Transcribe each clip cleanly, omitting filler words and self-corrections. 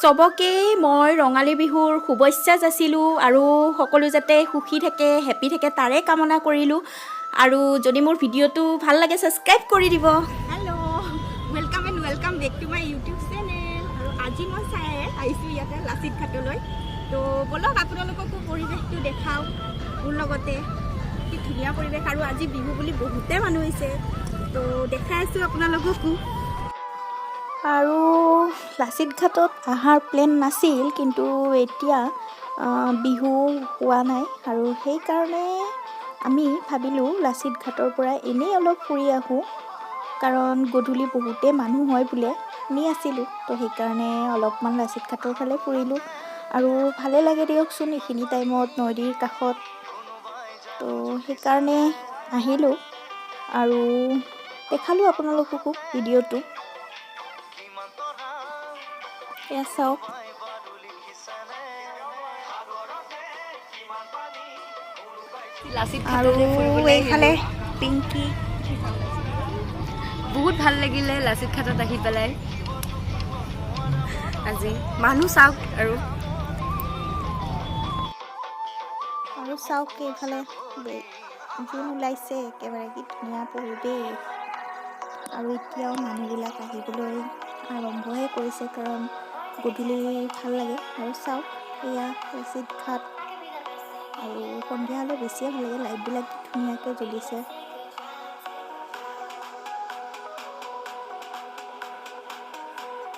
চবকে মই ৰঙালী বিহুৰ শুভেচ্ছা যাচিলোঁ আৰু সকলো যাতে সুখী থাকে, হেপী থাকে, তাৰে কামনা কৰিলোঁ। আৰু যদি মোৰ ভিডিঅ'টো ভাল লাগে, ছাবস্ক্ৰাইব কৰি দিব। Hello, welcome and welcome back to my YouTube channel. আৰু আজি মই চাই আহিছোঁ ইয়াতে লাচিত ঘাটলৈ। তো ব'লক, আপোনালোককো পৰিৱেশটো দেখাওঁ মোৰ লগতে। কি ধুনীয়া পৰিৱেশ! আৰু আজি বিহু বুলি বহুতে মানুহ হৈছে, তো দেখাই আছোঁ আপোনালোককো। আৰু লাচিত ঘাটত অহাৰ প্লেন নাছিল, কিন্তু এতিয়া বিহু হোৱা নাই আৰু সেইকাৰণে আমি ভাবিলোঁ লাচিত ঘাটৰ পৰা এনেই অলপ ফুৰি আহোঁ, কাৰণ গধূলি বহুতেই মানুহ হয় বোলে শুনি আছিলোঁ। তো সেইকাৰণে অলপমান লাচিত ঘাটৰ ফালে ফুৰিলোঁ আৰু ভালে লাগে দিয়কচোন এইখিনি টাইমত নদীৰ কাষত। তো সেইকাৰণে আহিলোঁ আৰু দেখালোঁ আপোনালোককো ভিডিঅ'টো। এয়া চাওক। লাচিত আৰু ঘাটলৈ ফুৰিবলৈ এইফালে আহিলোঁ। পিংকি। বহুত ভাল লাগিলে লাচিত ঘাটত আহি পেলাই আজি। মানুহ চাওক আৰু। আৰু চাওক, এইফালে জোন ওলাইছে একেবাৰে, কি ধুনীয়া পৰিৱেশ! আৰু এতিয়াও মানুহবিলাক আহিবলৈ আৰম্ভহে কৰিছে, কাৰণ গধূলি ভাল লাগে। আৰু চাওক, এয়া লাচিত ঘাট। আৰু সন্ধিয়া হ'লে বেছিয়ে ভাল লাগে, লাইটবিলাক কি ধুনীয়াকৈ জ্বলিছে।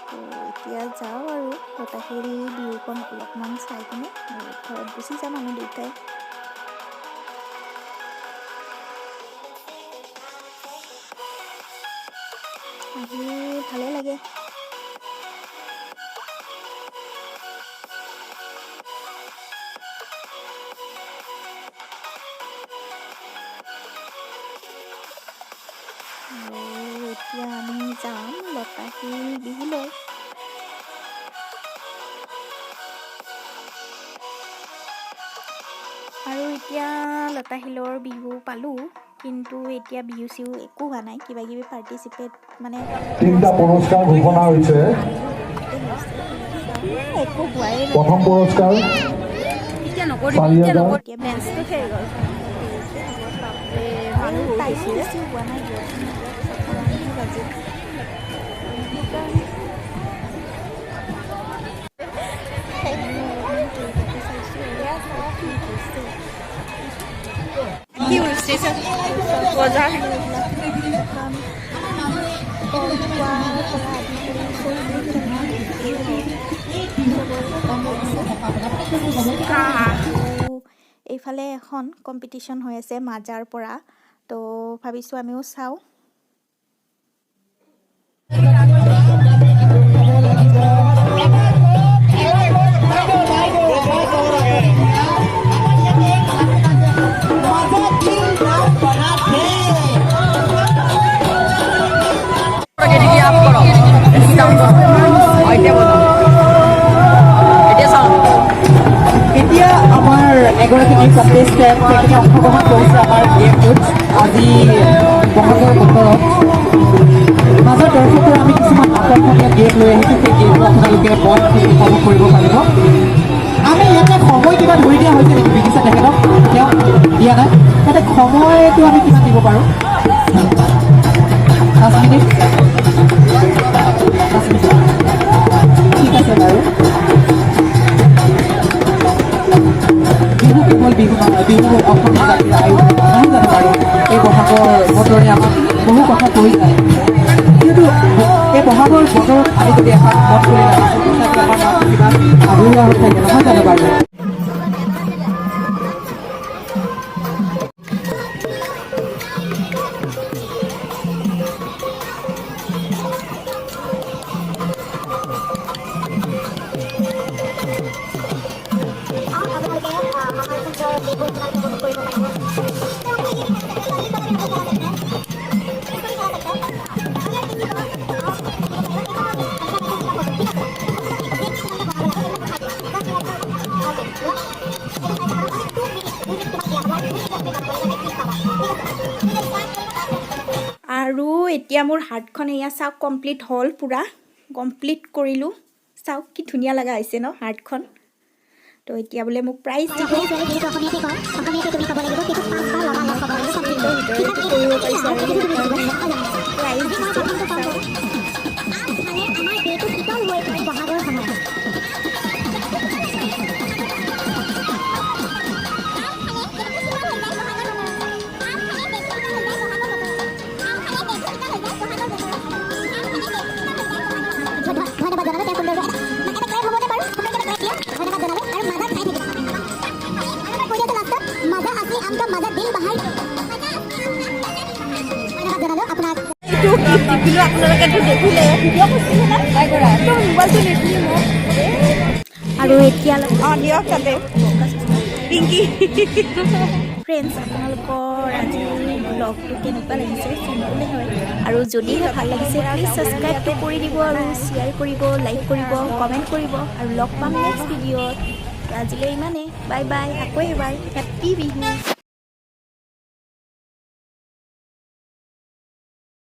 তো এতিয়া যাওঁ আৰু লতাশিল বিহুখন অলপমান চাই কিনে আৰু ঘৰত গুচি যাম আমি দুয়োটাই। আহি ভালে লাগে। আৰু এতিয়া আমি যাম লতাশিল বিহুলৈ। আৰু এতিয়া লতাশিলৰ বিহু পালোঁ, কিন্তু এতিয়া বিহু চিহু একো হোৱা নাই। কিবা কিবি পাৰ্টিচিপেট মানে তিনিটা পুৰস্কাৰ ঘোষণা হৈছে। একো হোৱাই নাই। প্ৰথম পুৰস্কাৰ এতিয়া নকৰিবি। চাৰি এতিয়া হাজাৰ। নকৰিবি। এতিয়া ডেন্সটো শেষ গ'ল। আৰু টাইমো বেছি হোৱা নাই দিয়কচোন, এতিয়া 6টামানহে বাজিল, সেইকাৰণে অলপমান পৰিৱেশটো চাইছোঁ। এয়া চাওক কি হৈছে। কি ষ্টেচন বজাৰ। এইবিলাক দোকান, ফল খোৱাৰ পৰা আদি কৰি চব হৈছে। আৰু এইফালে এখন কম্পিটিশ্যন হৈ আছে মাজাৰ পৰা, তো ভাবিছোঁ আমিও চাওঁ। এতিয়া আমাৰ এগৰাকী নিউ কণ্টেষ্টেণ্ট, তেখেতে অংশগ্ৰহণ কৰিছে আমাৰ গেমটোত। আজি বহাগৰ বতৰত মাজৰ দৰ্শকৰ আমি কিছুমান আকৰ্ষণীয় গেম লৈ আহিছোঁ। সেই গেমটো আপোনালোকে মন উপভোগ কৰিব পাৰিব। আমি ইয়াতে সময় কিবা ধৰি দিয়া হৈছে নেকি বিদিশা? তেখেতক তেওঁক দিয়া নাই। ইয়াতে সময়টো আমি কিমান দিব পাৰোঁ? 5 মিনিট? 5 মিনিট, ঠিক আছে বাৰু। বিহু কেৱল বিহু নহয়, বিহু হ'ল অসমীয়া জাতিৰ আয়ুস, নহয় জানো বাৰু? এই বহাগৰ বতৰে আমাক বহু কথা কৈ যায়। যিহেতু এই বহাগৰ বতৰত আমি যদি এপাক মন কৰি নাচাওঁ, সঁচাকৈ আমাৰ মনটো কিবা আধৰুৱা হৈ থাকে, নহয় জানো বাৰু? আৰু এতিয়া মোৰ হাৰ্টখন এয়া চাওক, কমপ্লিট হ'ল, পূৰা কমপ্লিট কৰিলোঁ। চাওক কি ধুনীয়া লগা হৈছে ন হাৰ্টখন। তো এতিয়া বোলে মোক প্ৰাইজ দিব। ভিতৰতো কৰিব পাৰিছোঁ আৰু সেইকাৰণে প্ৰাইজ দিছে, চাওক। ধন্যবাদ জনালো তেওঁ সুন্দৰকৈ এটা ক্লেপ হ'বনে বাৰু? সুন্দৰকৈ এটা ক্লেপ দিয়ক। ধন্যবাদ জনালো আৰু মাজা খাই থাকিব আৰু এবাৰ কৈ দিয়ক লাষ্টত, মাজা আছলি আম কা মাজা দিল বাহাৰ। ধন্যবাদ জনালো আপোনাক। এইটো গিফ্ট দিলোঁ, আপোনালোকেতো দেখিলে। ভিডিঅ' কৰিছিলে না? নাই কৰা। তো মোবাইলটো নিদিলি মোক। আৰু এতিয়া অঁ, দিয়ক তাতে পিংকি। ফ্ৰেণ্ডছ, আপোনালোকৰ আজি ব্লগটো কেনেকুৱা লাগিছে? চিম্পলে হয় আৰু যদিহে ভাল লাগিছে, প্লিজ ছাবস্ক্ৰাইবটো কৰি দিব আৰু শ্বেয়াৰ কৰিব, লাইক কৰিব, কমেণ্ট কৰিব আৰু লগ পাম নেক্সট ভিডিঅ'ত। আজিলৈ ইমানেই, বাই বাই। আকৌ এবাৰ হেপ্পী বিহু।